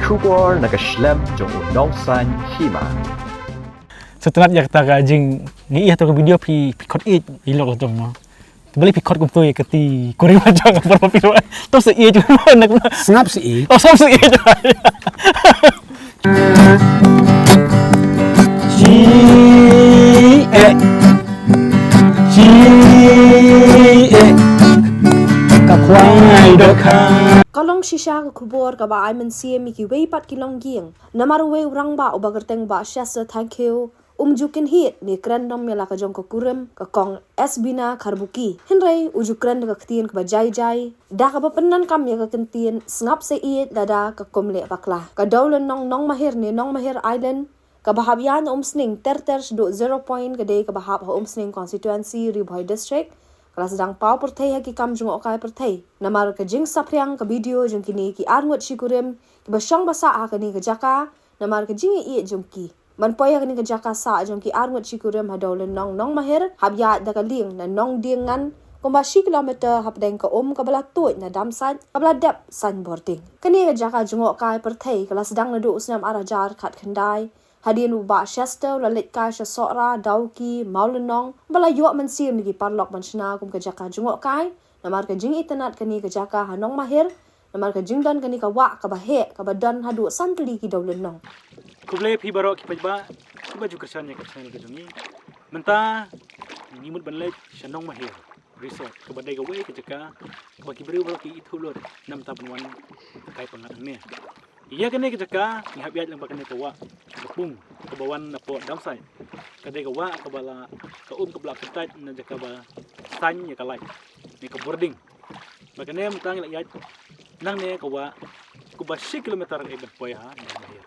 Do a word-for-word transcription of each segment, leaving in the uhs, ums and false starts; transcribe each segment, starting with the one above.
Khubor na ka shlem jong u Nongsaiñ Hima. Sngewtynnat ïa kata ka jing ngi ïa to ka video phi phi khot ïeit i lok la jong mo. Te balei phi khot kumto ïa ka ti kurim la jong por phi. To sa ïeit mo na. Sngap sa ïeit. Oh, sngap sa ïeit. Ji eh. Ji eh. Ka khwai dohkha. Ka long shisha ka khubor kaba ai mynsiem ïa kiwei pat ki longïing. Namar uwei u rangbah uba kyrteng Bah Chester Thangkhiew um ju kynhied ne kren dom ïa la ka jong ka kurim ka Kong Esbina Kharbuki. Hynrei u ju kren da ka ktien kaba jai jai da kaba pyndonkam ïa ka kyntien sngap sa ïeit lada ka kum leh bakla. Ka Dewlynnong Nongmahir ne Nongmahir Island kaba hap ïaid na Umsning ter ter shaduh Zero Point ka dei kaba hap ha Umsning Constituency, Ri Bhoi District. Ka la sdang paw pyrthei ha ki kam jngohkai pyrthei namar ka jingsaphriang ka video jong kine ki arngut shikurim kiba shong ba sah ha kane ka jaka namar ka jingïeit jong ki. Ban poi ha kane ka jaka sah jong ki arngut shikurim ha Dewlynnong Nongmahir hap ïaid da ka lieng na Nongdiengngan kumba shi kilometer hapdeng ka um kaba la tuid na Damsait kaba la dep saiñbording. Kane ka jaka jngohkai pyrthei ka la sdang naduh u snem ar hajar khatkhyndai hadien u Bah Chester u la leit kai sha Sohra, Dawki, Mawlynnong ba la ïoh mynsiem na ki paralok ban shna kum ka jaka jngohkai namar ka jingitynnat kane ka jaka ha Nongmahir namar ka jingdon kane ka wah kaba heh kaba don haduh san tylli ki dewlynnong. Khublei phi baroh ki paidbah kiba ju kyrshan ïa ka channel ka jong ngi. Mynta ngi mut ban leit sha Nongmahir Resort kaba dei kawei ka jaka kaba ki briew baroh ki ithuh lut namar ban wan kai pyngngad hangne. Ïa kane ka jaka ngi hap ïaid lyngba kane ka wah ka pung kaba wan na pdeng Damsait. Ka dei ka wah kaba la ka um kaba la kyntait na jaka ba saiñ ïa ka light ne ka bording. Ba kane mynta ngi la ïaid nangne ka wah kumba shi kilometer eh ban poi ha Nongmahir.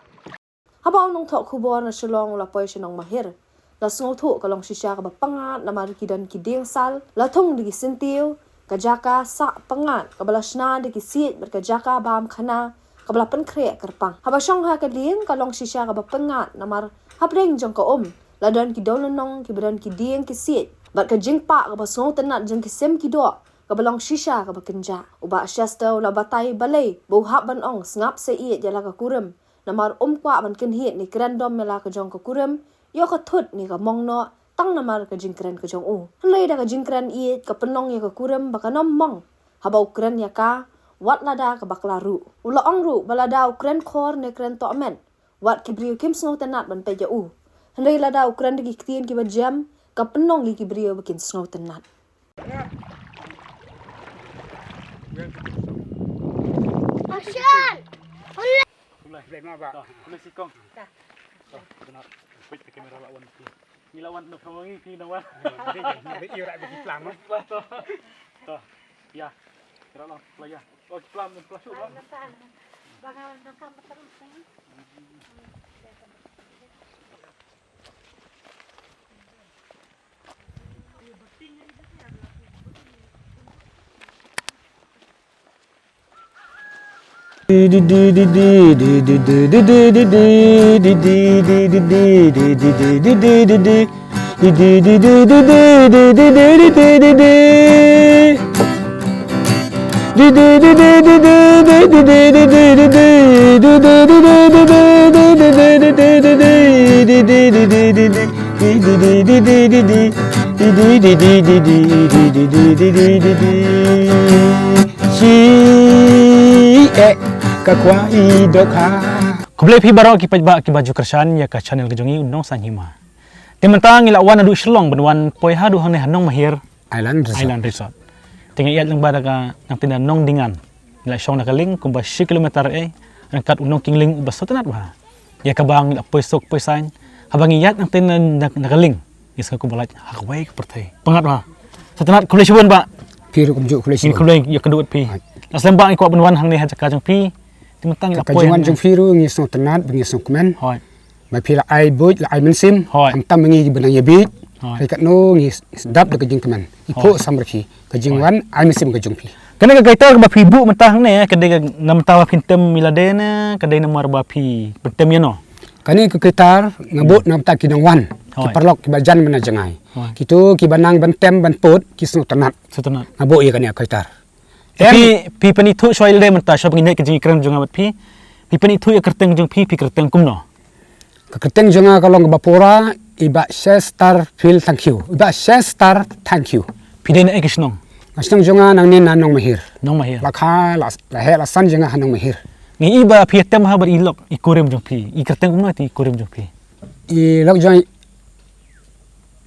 Haba u nongthoh khubor na Shillong u la poi sha Nongmahir la sngewthuh ka long shisha kaba pyngngad namar ki don ki dieng sal la thung da ki syntiew, ka jaka sah pyngngad kaba la shna da ki siej bad ka jaka bam khana kaba la pynkhreh kyrpang. Haba shong ha ka lieng ka long shisha kaba pyngngad namar hapdeng jong ka um la don ki dewlynnong kiba don ki dieng ki siej bad ka jingpah kaba sngewtynnat jong ki sim ki doh kaba long shisha kaba kynjah. U Bah Chester u la batai balei ba u hap ban ong sngap sa ïeit ïa la ka kurim namar um kwah ban kynhied ne kren dom ïa la ka jong ka kurim ïoh ka thut ne ka mong noh tang namar ka jingkren ka jong u. Hynrei da ka jingkren ïeit ka pynlong ïa ka kurim ba kan ym mong haba u kren ïa ka wat lada ka bakla ruh. U la ong ruh ba lada u kren khor ne kren tohmet wat ki briew kim sngewtynnat ban peit ïa u. Hynrei lada u kren da ki ktien kiba jem ka pynlong ïa ki briew ba kin sngewtynnat. Action! Khublei. Khublei ma ba. Khublei shibun. Khublei. Peit ka kamera la wan. Ngi la wan na phi ngi phi na wan. Ngi ïa rak bagi plang ma. To. To. Ïa. Kira long plang ïa. Oh, plang plang shu plang. Ba nga wan ka kam terus ni. Shi eh ka kwai dohkha. Khublei phi baroh ki paidbah kiba ju kyrshan ïa ka channel ka jong ngi u Nongsaiñ Hima. Te mynta ngi la wan naduh Shillong ban wan poi haduh hangne ha Nongmahir Island Resort. Island Resort. Te ngi ïaid lyngba da ka nangta na Nongdiengngan. Ngi la shong na ka lieng kumba shi kilometer eh ryngkat u nongkingling uba sngewtynnat bha ïa kaba ngi la poi suk poi saiñ. Haba ngi ïaid nangta na, na, na ka lieng ngi sngew kumba lait ha kawei ka pyrthei. Pyngngad bha. Sngewtynnat, khublei shibun bah. Phi ruh kumjuh khublei shibun. Ngi khublei ïa ka duh phi. Hooid. La slem bah ngi kwah ban wan hangne ha jaka jong phi. Te mynta ngi la poi hangne. Ka jingwan jong phi ruh ngi sngewtynnat bad ngi sngewkmen. Hooid. Ba phi la ai buit la ai mynsiem. Hooid. Khamtam ma ngi kiba nang ïa bieit. Hooid. Hynrei katno ngi sdap da ka jingkmen. Ngi phuh sam ruh phi ka jingwan ai mynsiem ka jong phi. Kane ka guitar kaba phi buh mynta hangne ka dei na bynta ba phin tem ïa lade ne ka dei namar ba phi pyntem ïa no? Kane ka guitar nga buh na bynta ki nongwan, ki paralok kiba jan bad na jngai. Hooid. Kito kiba nang ban tem ban pud ki sngewtynnat. Sngewtynnat. Nga buh ïa kane ka guitar. Phi, phi pynithuh shuwa ïa lade mynta shuwa ba ngin ïaid ka jingkren jong nga bad phi. Phi pynithuh ïa ka kyrteng jong phi, phi kyrteng kumno? Ka kyrteng jong nga ka long kaba pura, i Bah Chester Phil Thangkhiew. I Bah Chester Thangkhiew. Phi dei na ei ka shnong? Ka shnong jong nga nangne na Nongmahir. Nongmahir. La kha la, la heh la san jong nga ha Nongmahir. Ngi i ba phi ïatem ha bad i lok, i kurim jong phi. I kyrteng kumno i kurim jong phi? I lok jong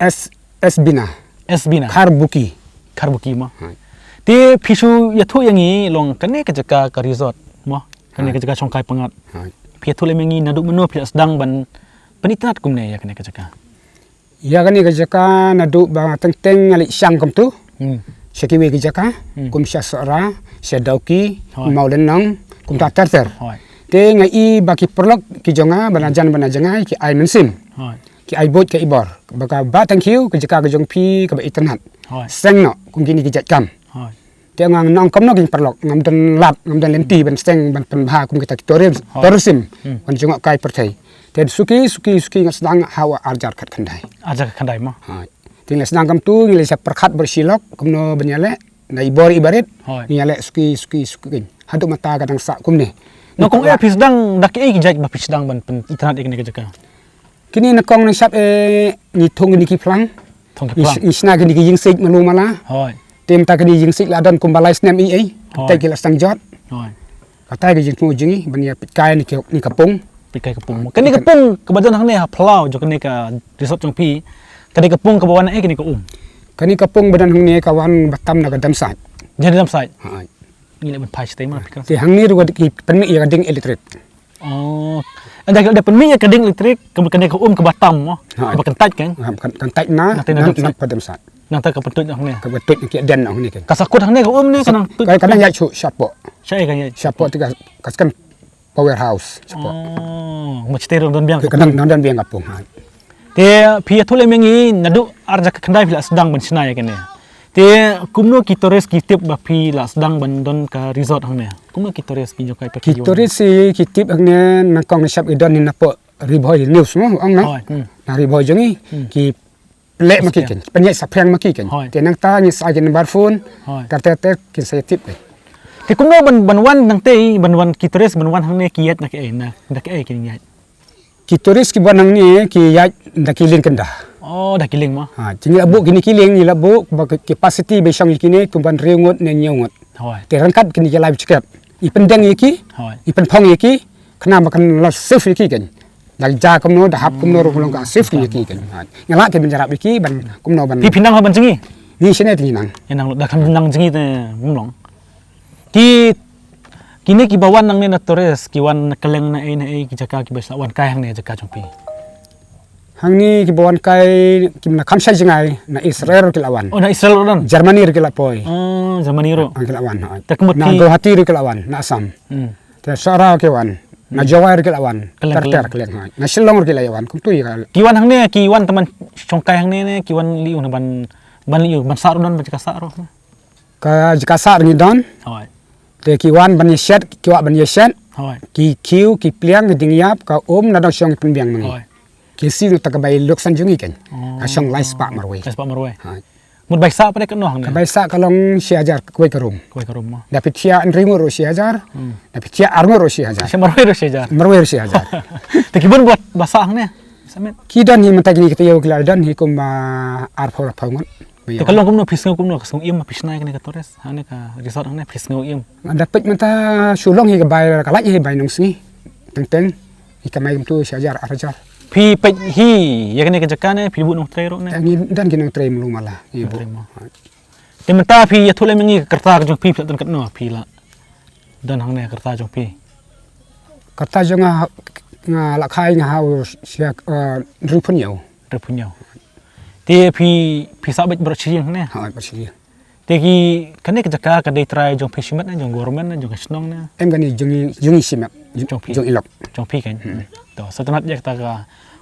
S, S Bina. S Bina. Kharbuki. Kharbuki mo. Hai. Te phi shu ïathuh ïa ngi long kane ka jaka ka resort mo. Kane ka jaka shongkai pyngngad. Hai. Phi ïathuh lem ïa ngi naduh mynno phi la sdang ban pynitynnad kumne ïa kane ka jaka? Ïa kane ka jaka naduh ba teng teng nga leit shang kumtu. Hmm. Sha kiwei ki jaka, hmm, kum sha Sohra, sha Dawki, hoi, Mawlynnong, kumta ter ter. Hoi. Te nga i ba ki paralok ki jong nga, ba na jan ba na jngai, ki ai mynsiem. Hoi. Ki ai buit ki ai bor. Ba ka Bah Thangkhiew, ka jaka ka jong phi, kaba itynnad. Hoi. Seng noh, kum kine ki jait kam. Hoi. Te nga ong kumno ki paralok, ngam don lad, ngam don lynti, ban seng, ban pynbha, kum kita ki tourism, hoi, tourism, hmm, ban jngoh kai pyrthei. Te suki, suki, suki nga sdang ha u ar hajar khatkhyndai. Ar hajar khatkhyndai mo. Hoi. Te nga sdang kumtu, ngi leit sha pyrkhat bad shi lok, kumno ban ïaleh, na i bor i barit, hoi, ngi ïaleh suki, suki, suki. Haduh mynta ka dang sah kumne. Nyngkong eh phi sdang da kiei ki jait ba phi sdang ban pynitynnad ïa kane ka jaka? Kine nyngkong nang shap eh ngi thung kine ki phlang. Thung ki phlang. Ngi, ngi shna kine ki ïingsiej malu mala. Hoi. Te mynta kine ïingsiej la don kumba lai snem ei ei. Hoi. Te ki la sdang jot. Hoi. Kata ka jingthmu jong ngi ban ïa peit kai kane ka pung. Peit kai ka pung. Kane ka pung kaba don hangne ha phyllaw jong kane ka resort jong phi. Kane ka pung kaba wan eh kane ka um. Kane ka pung ba don hangne ka wan ba tam na ka dump site. Jong dump site. Ha. Ngi leh ban phai shatei ma phi ka. Te hangne ruh ki pynmih ïa ka ding elektrik. Oh. Ynda ki la dep pynmih ïa ka ding elektrik, ka, kane ka um kaba tam mo. Ha. Kaba kyntait kan? Ha, kan, kyntait na, nangta na, na, na, na, ka dump site. Nangta ka pyntuid hangne. Ka pyntuid ki den hangne kan. Ka sa kut hangne ka um ne ka nang tuid. Ka, ka nang ïaid shuh shapoh. Shaei ka ïaid? Shapoh te ka, ka skem powerhouse shapoh. Oh, mut shatei ruh don biang ka, ka nang, nang don biang ka pung, ha. Te phi ïathuh lem ïa ngi naduh ar hajar khatkhyndai phi la sdang ban shna ïa kane. Te kumno ki tourist ki tip ba phi la sdang ban don ka resort hangne? Kumno ki tourist ki jong kai phi? Ki tourist ki tip hangne nyngkong ngi shap i don hi napoh Ri Bhoi News mo, ong na. Hoi, hmm. Na Ri Bhoi jong ngi, hmm, ki leh ma ki kan, pynïaid saphriang ma ki kan. Hoi. Te nangta ngi sa ai ki number phone, hoi, ter ter ter kin sa ïa tip kan. Te kumno ban, ban wan nangtei, ban wan ki tourist, ban wan hangne ki ïaid na kiei, na, na kiei kin ïaid? Ki tourist kiba wan hangne ki ïaid da ki lieng kynda. Oh, da ki lieng mo. Ha, te ngi la buh kine ki lieng, ngi la buh ba ki capacity ba shong ïa kine kumban hynriew ngut ne hynñiew ngut. Hoi. Te ryngkat kine ki life jacket. I pyndeng ïa ki, hoi, i pynphong ïa ki, khnang ba kan long safe ïa ki kan. Da ja kumno, da hap kumno ruh ka long ka safe ïa ki kan. Ha. Ngi lah ki ban ïarap ïa ki ban kumno ban. Phi, phi nang ha ban jngi? Ngi shane te ngi nang. Ngi nang, da kham nang jngi te ngim long. Ki, kine kiba wan nangne na tourist, ki wan na kylleng na ei na ei ki jaka kiba sa wan kai hangne jaka jong phi? Hangne kiba wan kai, ki na kham shai jngai, na Israel ruh ki la wan. Oh, na Israel ruh don? Germany ruh ki la poi. Oh, Germany ruh. Ah, ki la wan, ha. Te ka mut na ki Guwahati ruh ki la wan, na Assam. Hmm. Te Sohra ruh ki wan. Na, hmm, Jowai ruh ki la wan. Kylleng, ter ter kylleng. Kylleng, ha. Na Shillong ruh ki la wan. Kumtu ïa ka. Ki wan hangne, ki wan te ban shongkai hangne ne, ki wan leh ïa u ne ban, ban leh ïa u, ban sah ruh don, ban jaka sah ruh. Ka jaka sah ruh ngi don. Hoi. Te ki wan ban ïa shet, ki kwah ban ïa shet. Hoi. Ki khiew, ki pliang, ki dieng ïap, ka um, na dang shong pynbiang ma ngi. Hoi. Ki siew na ta ka bai luk san jong ngi kan. Oh. Ka shong lai spah marwei. Lai spah marwei. Hoi. Mut bai sah pat de katno hangne? Ka bai sah ka long shi hajar kawei ka room. Kawei ka room mo. Da phi thiah hynriew ngut ruh shi hajar. Hmm. Da phi thiah ar ngut ruh shi hajar. Shi marwei ruh shi hajar. Marwei ruh shi hajar. Te ki bun ba sah hangne? Ki don hi mynta kine ki taïew ki la don hi kum, ah, arphew arphew ngut. Te ka long kumno, phi sngew kumno, ka sngew im phi shna ïa kane ka tourist hangne ka resort hangne, phi sngew im? Da peit mynta shu long hi ka bai, ka lait hi bai nongsngi. Teng teng hi ka mai kumtu shi hajar ar hajar. Phi peit hi ïa kane ka jaka ne phi buh nongtrei ruh ne? Eh, ngi don ki nongtrei malu mala. Ngi buh. Nongtrei mo. Te mynta phi ïathuh lem ïa ngi ka rta ka jong phi, phi la don katno, phi la don hangne ka rta jong phi? Ka rta jong nga, nga la kha nga ha u shi, eh, hynriewphew hynñiew. Hynriewphew hynñiew. Te phi, phi sah beit baroh shi ïing ne? Ha, baroh shi ïing. Te ki, kane ka jaka ka dei trai jong phi shimet ne, jong government ne, jong ka shnong ne? Em, kane jong ngi, jong ngi shimet. Jong phi. Jong i lok. Jong phi kan. Hmm. To, sngewtynnat ïa kata ka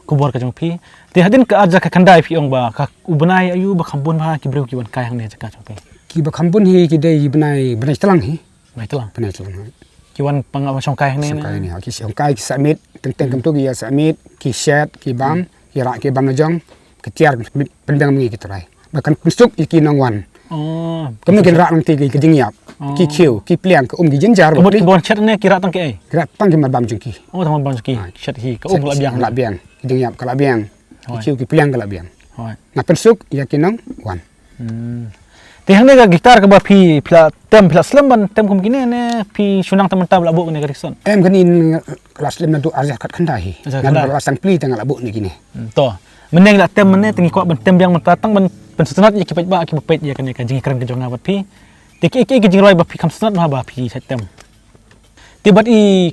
khubor ka jong phi. Te hadien ka ar hajar khatkhyndai phi ong ba ka, u bnai aïu ba kham bun ba ki briew ki wan kai hangne jaka jong phi? Kiba kham bun hi ki dei bnai, bnai tlang hi. Bnai tlang. Bnai tlang. Ki wan pang, wan shongkai hangne ne? Shongkai hangne, ki shongkai, ki sah miet, teng teng kumtu ki ïa sah miet, ki shet, ki bam, ki rah ki bam la jong, ki tiar pynbiang ma ngi ki trai. Ba kan pynsuk ïa ki nongwan. Oh. Kumno kin rah nangta ki, ki jingïap. Oh. Ki khiew, ki pliang, ka um ki jynjar. Ka mut ki bym shet ne ki rah tang ki ei? Ki rah tang ki marbam jong ki. Oh, tang marbam jong ki. Shet hi, ka um ka la biang. Ka la biang. Ki jingïap ka la biang. Ki khiew ki pliang ka la biang. Nga pynsuk ïa ki nongwan. Te hangne ka guitar kaba phi, phi la tem, phi la slem ban tem kum kine ne phi shu nang tam tam la buh kane ka riksot? Em, kane ka la slem naduh ar hajar khatkhyndai hi. Naduh ar hajar sawphew te nga la buh ne kine. To. Mynne ngi la tem mynne te ngi kwah ban tem biang mynta tang ban pynsngewtynnat ïa ki paidbah kiba peit ïa kane ka jingkren ka jong nga bad phi. Te ki, ki, ki jingrwai ba phi kham sngewtynnat ba phi shait tem. Te bad i,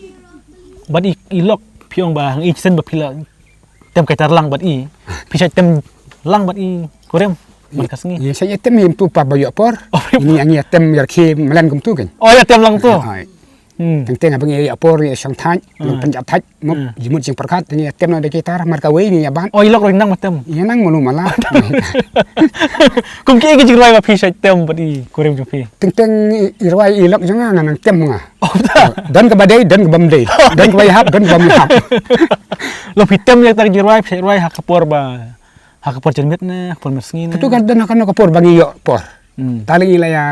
bad i, i lok phi ong ba hang i sien ba phi la tem guitar lang bad i. Phi shait tem lang bad i kurim man ka sngi. Ïa shait ïa tem ïa tu pa ba ïoh por. Ini ang ïa tem ïa ki mlan kumtu kan. Oh, ïa tem lang tu. Teng teng ba ngi ïa por ïa shong thait, nang pynjah thait, mut jimut jing perkat, ngi ïa tem na da guitar, mar ka wei ngi ïa ban. Oh, i lok roi nang ma tem. Ïa nang manu mala. Kum ki ki jingrwai ba phi shait tem bad i kurim jong phi. Teng teng i rwai i lok jong nga nang tem nga. Don kaba dei, don kaba ym dei. Don kaba ïahap, don kaba ym ïahap. Lo phi tem ïa ta ki rwai, phi rwai ha ka por ba, ha ka por janmiet ne, ha ka por miet sngi ne. Katu kan don ha kano ka por ba ngi ïoh por. Tali ngi la ïa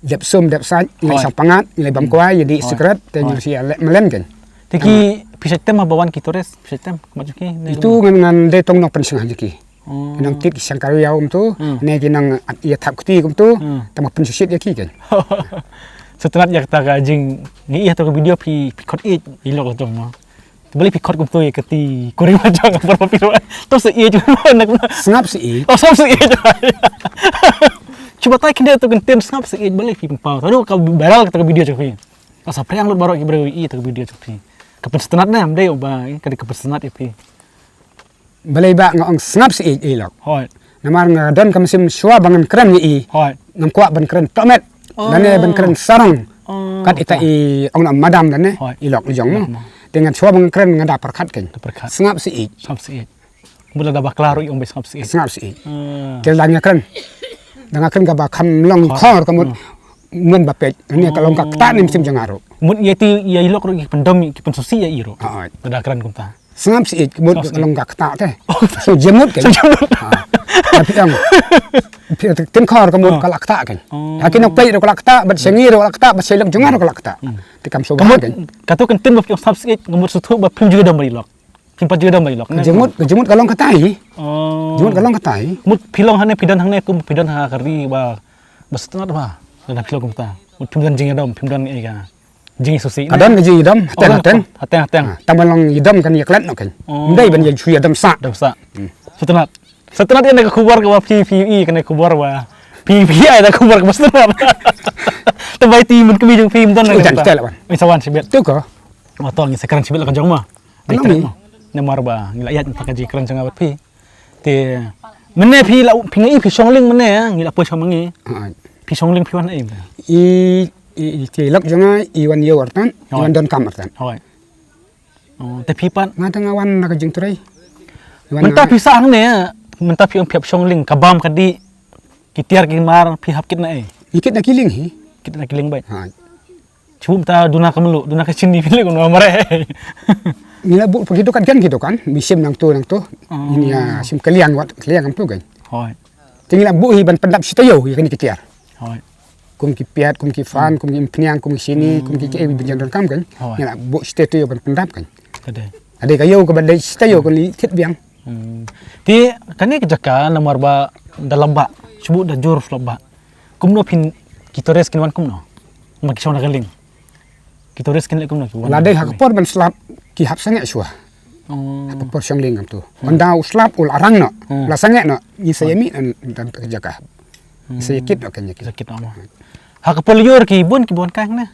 dep sum, dep sait, ngi la ïa shong pyngngad, ngi la ïa bam kwai, ïa dih sikret, te ngi la ïa leh mlen kan. Te ki phi shait tem haba wan ki tourist, phi shait tem, kumno jong ki. Itu ngan ngan dei tong nongpynsngew jong ki. Ki nang tit ki shang kari ïa um tu, ne ki nang ïa thap kti kumtu, tang ba pynshitom ïa ki kan. Sngewtynnat ïa kata ka jing, ngi ïa to ka video phi, phi khot ïeit, i lok la jong mo. Balei phi khot kumtu ïa kati kurim la jong por phi rwai. To sa ïeit mo na kumno. Sngap sa ïeit. Oh, sngap sa ïeit. Cuba tai kinde to kyntien sngap sa ïeit balei phi pynpaw. Tadi ka viral kata ka video jong phi. Ka sa priang lut baroh ki briew ïa kata ka video jong phi. Ka pynsngewtynnat ne, ym dei ba, ka dei ka pynsngewtynnat ïa phi. Balei ba nga ong sngap sa ïeit i lok. Hooid. Namar nga don ka mynsiem shuwa ba ngan kren ïa i. Hooid. Ngam kwah ban kren tohmet. Lane ban kren sarong. Kat ita i ong na madam lane. Hooid. I lok i jong mo. Te ngan shuwa ba ngan kren nga da pyrkhat kan. Da pyrkhat. Sngap sa ïeit. Sngap sa ïeit. Mut lada bakla ruh i ong ba sngap sa ïeit. Sngap sa ïeit. Te lada nga kren. Da nga kren kaba kham long khor ka mut. Ngan ba peit. Ni ka long ka kata ne mynsiem jong nga ruh. Mut ïa ti ïa i lok ruh ki pyndom ki pynsngewsih ïa i ruh. Hooid. Lada kren kumta. Sngap sa ïeit, mut ka long ka kata te. Sngewjemut kan. Sngewjemut. Tapi ang. Tin khor ka mut ka la kata kan. Ha ki nongpeit ruh ka la kata, bad sha ngi ruh ka la kata, bad sha i lok jong nga ruh ka la kata. Te kam sngewbha kan. Katu kan tin ba phi ong sngap sa ïeit, ka mut sngewthuh ba phim ju ïadom bad i lok. Phim pat ju ïadom bad i lok. Jemut, jemut ka long kata hi. Jemut ka long kata hi. Mut phi long hangne, phi don hangne, kum phi don ha ka ri ba, ba sngewtynnat ba. Lada phi long kumta. Mut phim don jingïadom, phim don ïa ka. Jingïasngewsih. Ka don ka jingïadom, hateng hateng. Hateng hateng. Tang ban long ïadom kan ïa klet noh kan. Ym dei ban ïa shu ïadom sah. Ïadom sah. Sngewtynnat. Sngewtynnat ïa kane ka khubor kaba phi phi ïa kane ka khubor ba phi phi ai da khubor kaba sngewtynnat. Te bai ti mun kmie jong phi ym don. Ui, jan kita lah wan. Ui, sa wan shibit. Tu ko. Wa to ngi sa kren shibit la ka jong ma. Namar ba ngi la ïaid mynta ka jingkren jong nga bad phi. Te mynne phi la phi ngi phi shong lieng mynne ngi la poi shong ma ngi. Phi shong lieng phi wan ei mynne. I i te lok jong nga i wan ïew artat, i wan donkam artat. Hooid. Te phi pat nga te nga wan na ka jingtrei. Mynta phi sah hangne mynta phi ong phi hap shong lieng ka bam ka dih. Ki tiar ki mar phi hap kit na ei. Ngi kit na ki lieng hi. Kit na ki lieng beit. Shu mynta duna ka mluh, duna ka chini phi leh kumno mare. Ngi la buh phi ki dukan kan ki dukan, mi shim nangtu nangtu. Ngi ïa shim ka liang wat ka liang nangtu kan. Hooid. Te ngi la buh hi ban pyndap shi taïew ïa kine ki tiar. Hooid. Kum ki piat, kum ki fan, kum ki umphniang, kum ki chini, kum ki kiei ban jan donkam kan. Hooid. Ngi la buh shi taïew ban pyndap kan. Ka dei. Ka dei ka ïew kaba dei shi taïew kan leit thied biang. Te kane ka jaka namar ba da lap ba, shu buh da jur shu lap ba. Kumno phin ki tourist kin wan kumno? Ma ki shong na ka lieng. Ki tourist kin leh kumno ki wan? La dei ha ka por ban slap ki hap sangeh shuwa. Ha ka por shong lieng kumtu. Ynda u slap u la rang noh, u la sangeh noh, ngi sa ïa mih na ka jaka. Ngi sa ïa kit noh kan ïa kit. Sa kit noh. Ha ka por lyiur ki bun ki bun kai hangne.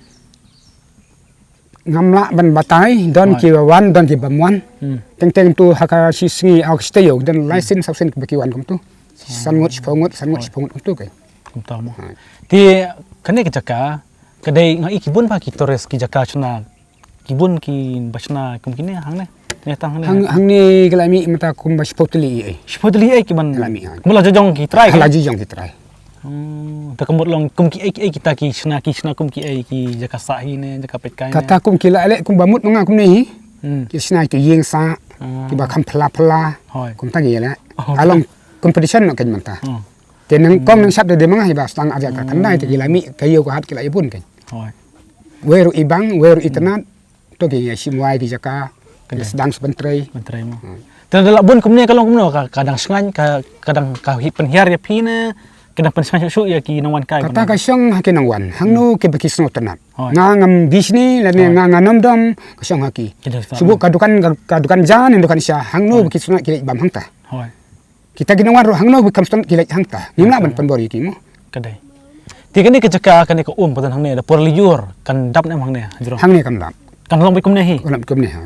Ngam lah ban batai, don kiba wan, don kiba ym wan. Teng teng tu ha ka shi sngi, ha ka shi taïew, don lai sien saw sien kiba ki wan kumtu. San ngut, shiphew ngut, san ngut, shiphew ngut kumtu kan. Kumta mo. Te kane ka jaka ka dei nga i ki bun ba ki tourist ki jaka shna. Ki bun kiba shna kum kine hangne. Ne tang hangne. Hangne ka la mih mynta kumba shiphew tylli ei. Shiphew tylli ei kiban la mih. Kumba la jong ki trai. La jong ki trai. Te ka mut long kum kiei kiei kita ki shna ki shna kum kiei ki jaka sah hi ne jaka peit kai ne. Kata kum ki la leh kumba mut ma nga kumne hi. Ki shna ki ïing sah kiba kham phylla phylla. Kumta ngi leh. Ka long competition noh kan mynta. Te nang kong nang shap te dei ma nga hi ba sdang ar hajar ka khyndai te ki la mih ka ïew ka hat ki la ïa bun kein. Hoi. Wei ruh i bang, wei ruh i tnat. To ki ïa shim wai ki jaka. Ka dei. Sdang sa ban trei. Ban trei mo. Te da la bun kumne ka long kumno ka, ka dang shngaiñ ka, ka dang ka hi pynhiar ïa phi ne ka dang pynshngaiñ shuh shuh ïa ki nongwan kai. Kata ka shong ha ki nongwan. Hangno ki ba ki sngewtynnat. Hoi. Nga ngam bishni lane nga ngam dom ka shong ha ki. Ki dei sa. Shu buh ka dukan ka, ka dukan ja ne dukan sha hangno ba ki sngewtynnat ki leit bam hangta. Hoi. Kita ki nongwan ruh hangno ba kam sngewtynnat ki leit hangta. Ngim lah ban pynbor ïa ki mo. Ka dei. Te kane ka jaka kane ka um ba don hangne da por lyiur kan dap ne em hangne jrong. Hangne kam dap. Kan long beit kumne hi. Kan long kumne ha.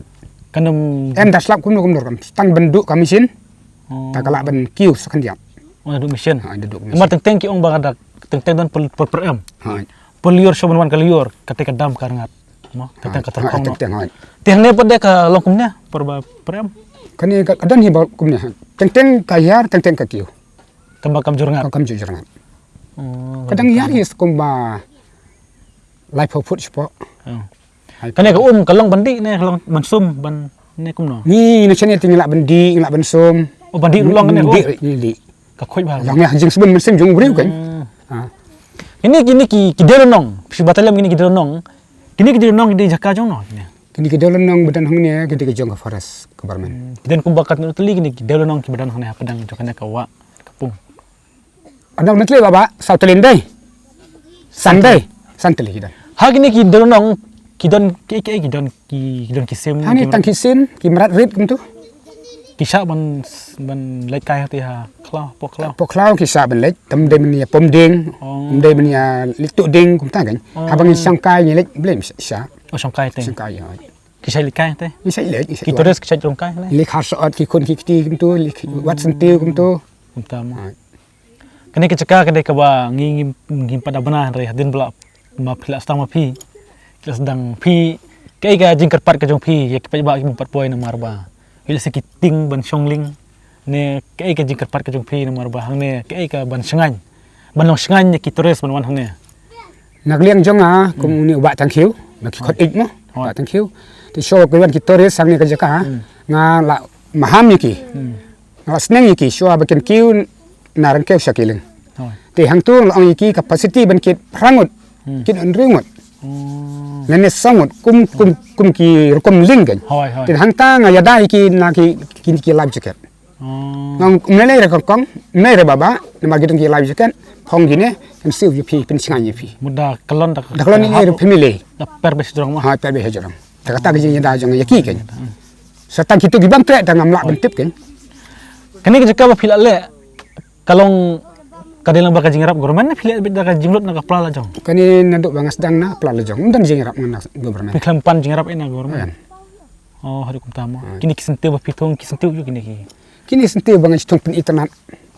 Kan em. Em da slap kumno kumno kam. Tang ban duh ka machine. Oh. Ta ka lah ban kiew sa khyndiat. Oh, da duh machine. Ha, da duh machine. Mar teng teng ki ong ba ka da teng teng don por por por em. Ha. Por lyiur shu ban wan ka lyiur kata ka dam ka rngat. Mo, teng teng ka tyrkhong. Teng teng. Te hangne pat de ka long kumne por ba por em. Kane ka don hi ba kumne. Teng teng ka hiar teng teng ka kiew. Kam ba kam jur ngat. Kam ju jur ngat. Oh, ka dang hiar hi skum ba lai phew phut shapoh. Oh. Kane ka um ka long ban dih ne ka long ban sum ban ne kumno. Ni na shane te ngi lah ban dih ngi lah ban sum. Oh, ban dih ruh long kane ka um. Dih, dih. Ka khuid bha. Long ïa jingsbun mynsiem jong u briew kan. Kine kine ki ki dei nong. Phi batalem kine ki dei nong. Kine ki dei nong ki dei jaka jong no kine. Kine ki dei nong ba don hangne ki dei ka jong ka forest government. Ki don kumba katno tylli kine ki dei nong ki ba don hangne ha pdeng jong kane ka wah ka pung. Ano na tle baba saw tle ndai. San dei. San tle ki don. Ha kine ki dei nong ki don ki ki ki don ki don ki sim. Hani tang ki sim ki mrad rit kumtu. Ki shah ban ban leit kai hati ha khlaw po khlaw. Po khlaw ki shah ban leit tam dei menia pom ding. Tam dei menia litu ding kumta kan. Haba ngi shang kai ngi leit blem sha. Oh shang kai te. Shang kai ya. Ki shah leit kai te. Ngi shah leit. Ki tourist ki shah jrong kai ne. Leit khar sot ki khun ki kti kumtu leit wat senti kumtu. Kumta mo. Kane ka jaka ka dei kaba ngi ngi ngi pat da bna hynrei hadien ba la ma phi la sdang ma phi. Ki la sdang phi kaei ka jingkyrpad ka jong phi ïa ki paidbah ki bym pat poi namar ba ki la sa ki tieng ban shong lieng ne kaei ka jingkyrpad ka jong phi namar ba hangne kaei ka ban shngaiñ ban long shngaiñ ïa ki tourist ban wan hangne. Na ka liang jong nga kum uni u Bah Thangkhiew ba ki khot ik mo Bah Thangkhiew. Te shuwa ba ki wan ki tourist hangne ka jaka nga la maham ïa ki. Nga la sneng ïa ki shuwa ba kin kiew na Rangkiew sha Killing. Te hangtu la ong ïa ki capacity ban kit phra ngut kit hynriew ngut. Lane saw ngut kum kum kum ki rukom lieng kan. Te hangta nga ïada ïa ki na ki ki life jacket. Nga ym lei re kong kong ym lei re baba namar ki dang ki life jacket phong kine kan siew ïa phi pynshngaiñ ïa phi. Muda kalon da kalon ïa family. Da per be sdrong ma. Ha per be sdrong. Ta kata ka jingïada jong ïa ki kan. Sa tang kitu ki bam treh tang ngam lah ban tip kan. Kane ka jaka ba phi la leh ka long ka dei lang ba ka jingïarap government ne phi leh beit da ka jinglut na ka pla la jong. Kane naduh ba nga sdang na pla la jong ym don jingïarap na government. Phi khlem pan jingïarap ïa na government. Oh haduh kumta mo. Kine ki syntiew ba phi thung ki syntiew ïa kine ki. Kine syntiew ba nga thung pyn itynnat.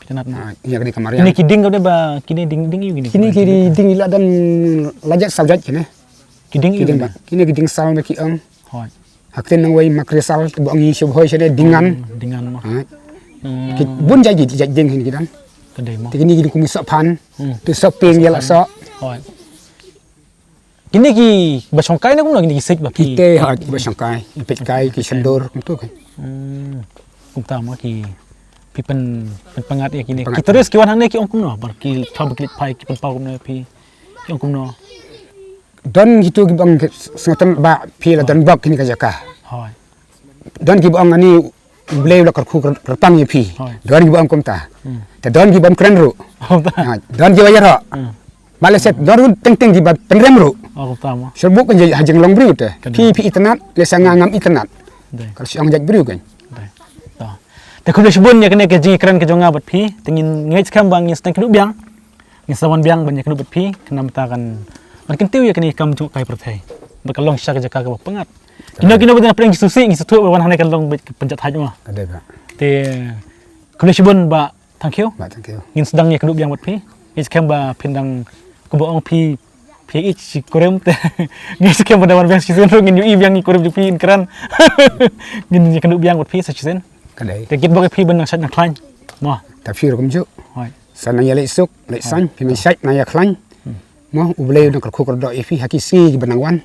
Itynnat mo. Ïa kine ka mariang. Kine ki ding ka ba kine ding ding ïa kine. Kine ki ding la don la jait saw jait kine. Ki ding ïa kine. Kine ki ding saw na ki ong. Hoi. Hakten nang wei makri sal te ba ong ïa shu hoi shane dingan. Dingan mo. Ki bun jait jait ding hin ki don. Ka dei mo. Te kine ki ding kum ki soh phan. Te soh ping ïa la soh. Hoi. Kine ki ba shongkai ne kumno kine ki sik ba phi. Kite ha ki ba shongkai, ki peit kai, ki shendur kumtu kan. Kumta mo ki phi pyn pynpangat ïa kine. Ki tourist ki wan hangne ki ong kumno bar ki thaw ba ki leit phai ki pynpaw kumno phi. Ki ong kumno. Don kitu ki bang sngewthuh ba phi la don bok kine ka jaka. Hoi. Don ki ba ong ani U Blei u la kyrkhu kyrpang ïa phi. Don ki ba ong kumta. Te don ki bym kren ruh. Don ki ba ïaroh. Ba lehse don ruh teng teng ki ba pynrem ruh. Shu buh kan ha jinglong briew te. Phi phi itynnat lehse nga ngam itynnat. Ka la shu ong jait briew kan. Te khublei shibun ïa kane ka jingkren ka jong nga bad phi te ngin ngeit skhem ba ngin sdang kynduh biang. Ngin sa wan biang ban ïakynduh bad phi khnang ba kan ban kyntiew ïa kane ka kam jong ka pyrthei. Ba ka long sha ka jaka kaba pyngngad. Kino kino ba dang pyrshang ki susi ngi sngewthuh ba wan hangne kan long beit ka pynjah thait mo. Te khublei shibun Bah Thangkhiew. Bah Thangkhiew. Ngin sdang ïakynduh biang bad phi. Ngin skhem ba phin dang kumba ong phi phi ïeit shi kurim te. Ngin skhem ba dang wan biang shi sien ruh ngin ïohi biang i kurim jong phi in kren. Ngin ïakynduh biang bad phi sa shisien. Te kit bok ïa phi ban nang shait nang khlaiñ. Mo. Ta phi ruh kumjuh. Sa nang ïa leit suk leit saiñ phi nang shait nang ïa khlaiñ. Mo U Blei u nang kyrkhu kyrdoh ïa phi ha ki sngi kiba nang wan.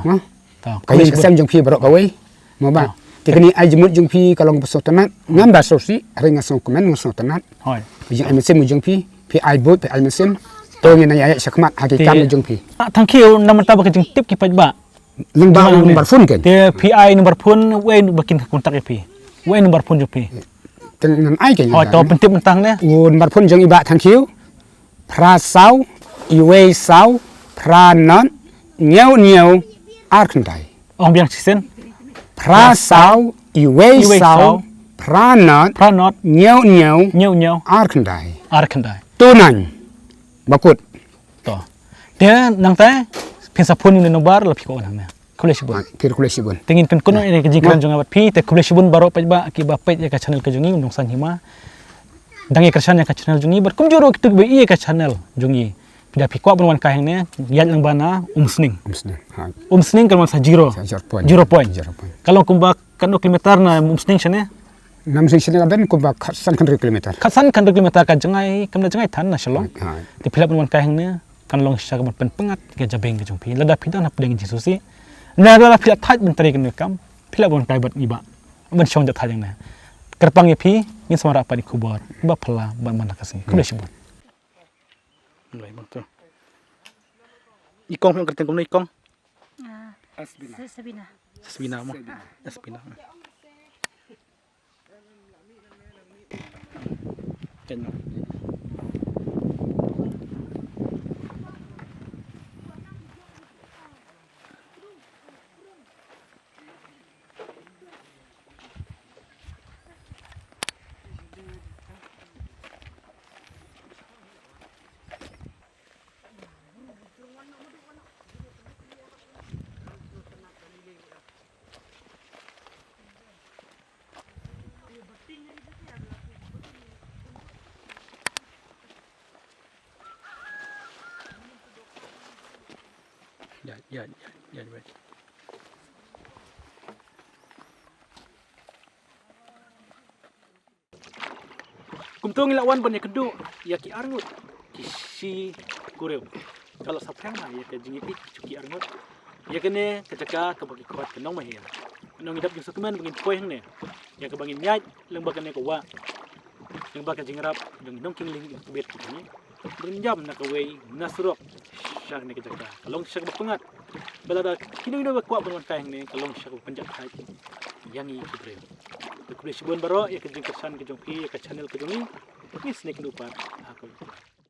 Mo ka ïing ka sem jong phi baroh kawei. Mo Bah te kane ai jingmut jong phi ka long ba sngewtynnat ngam da sngewsih hynrei nga sngewkmen nga sngewtynnat. Ka jingim mynsiem jong phi Phi ai buit, phi ai mynsiem. To ngin ïa ïaid shakhmat ha ki kam jong phi. Ah, thank you namar ba ka jingtip ki paidbah. Lyngba u number phone kein. Te phi ai number phone, wei ba kin contact ïa phi. Wei number phone jong phi. Te ngan ai kein. Hooid, to pyntip mynta ne. U number phone jong i Bah Thangkhiew. Phra saw, iwei saw, phra nod, hynñiew hynñiew, ar khyndai. Ong biang shisien. Phra saw, iwei saw, phra nod, hynñiew hynñiew, ar khyndai. Ar khyndai. To ngan bakut. To. Te nangta phin sa phone ïa une u number lada phi kwah wan hangne. Khublei shibun. Phi khublei shibun. Te ngin pynkut noh ïa ka jingkren jong nga bad phi, te khublei shibun baroh paidbah kiba peit ïa ka channel ka jong ngi, Nongsan Hima. Dang ïa kyrshan ïa ka channel jong ngi bad kumjuh ruh kito kiba ïohi ïa ka channel jong ngi. Lada phi kwah ban wan kai hangne, ïaid lyngba na Umsning. Umsning. Hooid. Umsning ka long sa zero. Sa zero point. Zero point. Zero point. Ka long kumba katno kilometer na Umsning shane? Na Umsning shane ka don kumba khatsan khathynriew kilometer. Khatsan khathynriew kilometer, ka jngai, kam da jngai than na Shillong. Hooid, hooid. Te phi lah ban wan kai hangne, kan long shisha ka ban pynpyngngad ïa ka jabieng ka jong phi. Lada phi don ha pdeng jingsngewsih, lada phi la thait ban trei kane ka kam, phi lah ban wan kai bad ngi bah ban shong jahthait hangne. Kyrpang ïa phi, ngin sa wanrah pat ïa ki khubor ba phylla bad man la ka sngi. Khublei shibun. Lai bang tu. I kong phi ong kyrteng kumno i kong? Ah, Sabina. Sa-, Sabina. Sabina mo. Sabina. Sabina. Kano. Ïa, ïa, ïa, ïa, ïa. Kumto ngi la wan ban ïakynduh ïa ki arngut ki shi kurew. Ka la saphriang ha ïa ka jingïeit ki shu ki arngut. Ïa kane ka jaka kaba ki khot ka Nongmahiar. Ngi dap jingsngewkmen ba ngin poi hangne. Ïa kaba ngin ïaid lyngba kane ka wah. Lyngba ka jingïarap jong i nongkyndit tbit ki jong ngi. Ba ngin ïam na kawei na surok sha kane ka jaka. Ka long shisha kaba pyngngad. Ba lada kino kino ba kwah ban wan kai hangne, ka long shisha kaba pynjahthait ïa ngi ki briew. Te khublei shibun baroh ïa ka jingkyrshan ka jong phi ïa ka channel ka jong ngi. Ngi sngewkmen pat.